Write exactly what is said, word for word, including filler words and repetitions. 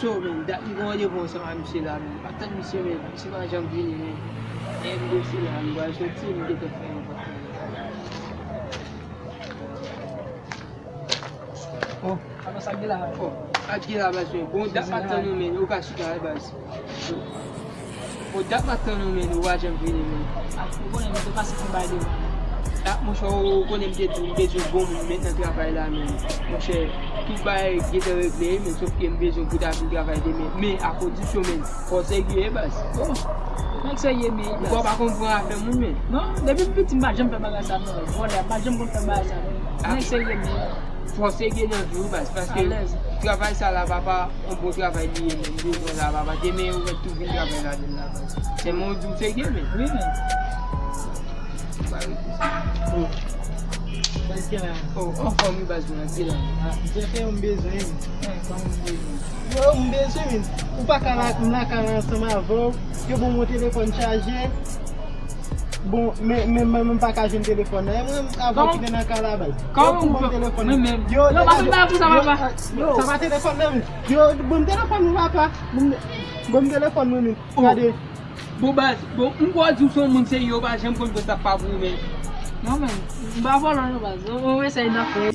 So, men, dat m gen randevou ansanm a misye la, men. Pa tann misye, men. Misye pa janm vini, men. E m dosye la, m pral soti, m gentan fè yon pòt. Oh, sa k gen la? Oh, sa k gen la, baz, men. Bon, dat m ap tann ou, men. Ou ka chita, baz. Bon, dat m ap tann ou, men, ou pa janm vini, men. Ah, ou konnen, mwen te pase pou bay devan. Ah, monchè, ou konnen m te di w, m bezwen bon moun met nan travay la, men. Monchè, tout bagay gentan regle, men, sof ke m bezwen pou ta vin travay demen. Men, a kondisyon, men, fò w serye, baz. Oh, nèg serye, men. Ou pa konn pran afè moun, men. Non, depi m piti, m pa janm fè bagay sa, non. Vòlè, m pa janm konn fè bagay sa, non. Nèg serye, men. Fò w serye nan vi w, baz, paske travay sa la, papa, yon bon travay li ye, men, m bezwen la, papa. Demen, ou mèt tou vin travay ladan l la, baz. Sèlman w di w serye, men. Wi, men. Ba, wi, wi. Oh. Baz, ki la? Oh, anfòm, wi, baz, mwen, ki la? Ah, m te fè yon bezwen, men. Kòman m bezwen? Yo, m bezwen, men. Ou pa ka la, m lakay la ansanm avè w. Yo, bon, mon telefòn chaje. Bon, men, men, men, men m pa ka jwenn telefòn nan. E mwen, avan w kite nan kay la, baz. Kòman ou fè? Mwen menm. Yo, yo, pa fè bagay pou sa, papa. Yo, sa pa telefòn nan, men. Yo, ban m telefòn mwen, papa. Ban m, ban m telefòn mwen, men. Oh. Gade. Bon, baz, bon, m kwè w di w se yon moun serye, w pa janm konn pran sa pa pou ou, men. Non, men, m pa vòlò, non, baz. On, on esèy nan fè.